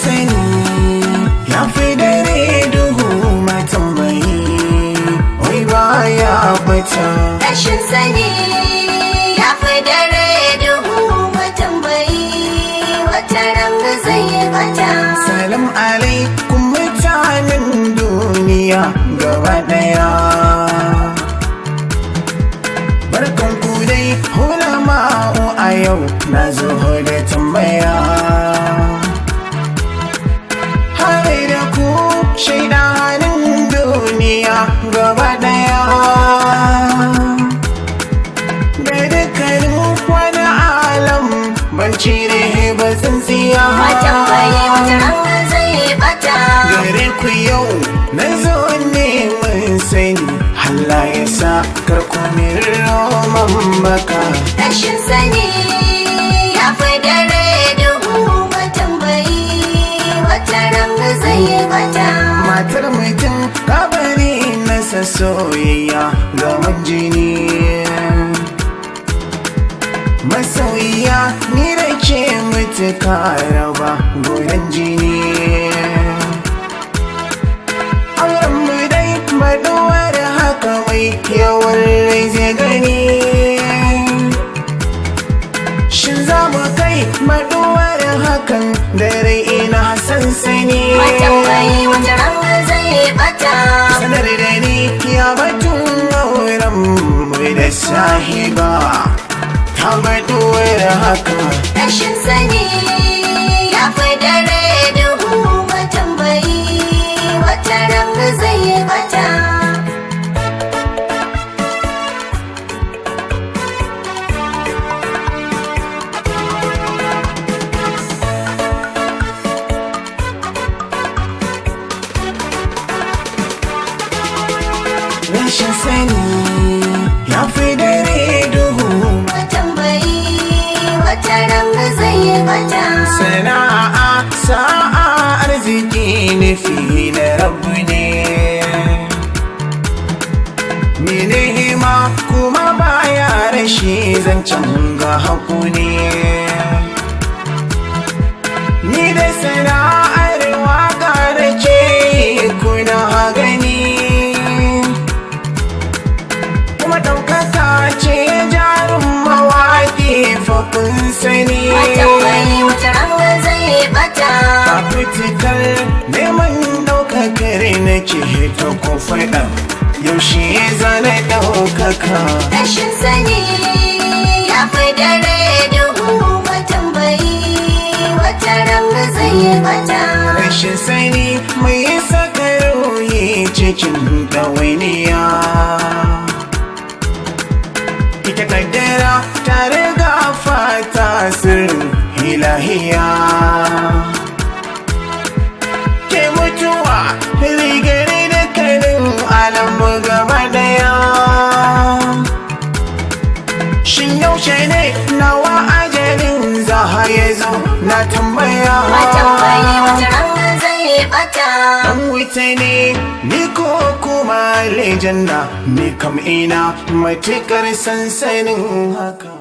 Sani ya fi dare duhu, matambayi wai baya bata. Rashin sani ya fi dare duhu, matambayi wata ran zai bata. Salam alaikum mutanen duniya gaba daya. Barkan ku dai ulama'u, a yau na zo da tambaya. Har da ku shaidanin duniya gaba daya. Da dukkanin wani alam, ban cire ba tsintsiya. Matambayi wata ran zai bata. Gare ku yau na zo neman sani, Allah ya sa karku min roman baka. Rashin sani ya fi dare duhu, matambayi wata ran zai bata. Matar mutum kabari nasa, soyayya gaban jini. Masoyiya, ni da ke mutuka raba gudan jini. Auren mu dai baɗuwar haka mai yawan rai zai gani. Shin za mu kai baɗuwar hakan da rai ina sansani? Matambayi wata ran zai bata. Sanar da ni ya batun auren mu da sahiba ta baɗuwar haka. Rashin sani ya fi dare duhu, matambayi wata ran zai bata. Rashin sani ya fi dare duhu. Matambayi wata ran zai bata. Sana'a, sa'a, arziki nufi na rabu ne. Mene hima kuma baya rashi, zancen ga haku ne. Ni da sana'ar waka da ke kuna gani, kuma ɗaukaka ce jarin mawaƙi fa kun sani. Matambayi wata ran zai bata. Fafutukar neman ɗaukakar nake ta ko faɗa, yaushe zane ɗaukaka? Rashin sani ya fi dare duhu, matambayi wata ran zai bata. Rashin sani mai saka ruhi cikin ɗawainiya. Ita kaddara ta riga fata, sirrin ilahiya. Ke mutuwa rigar dukkanin alamu gaba daya. Shin yaushe ne nawa ajalin za ya zo, na tambaya? Matambayi wata ran zai bata. Dan wuta ne ni ko kuma aljanna ni kam, ina matukar sansanin haka.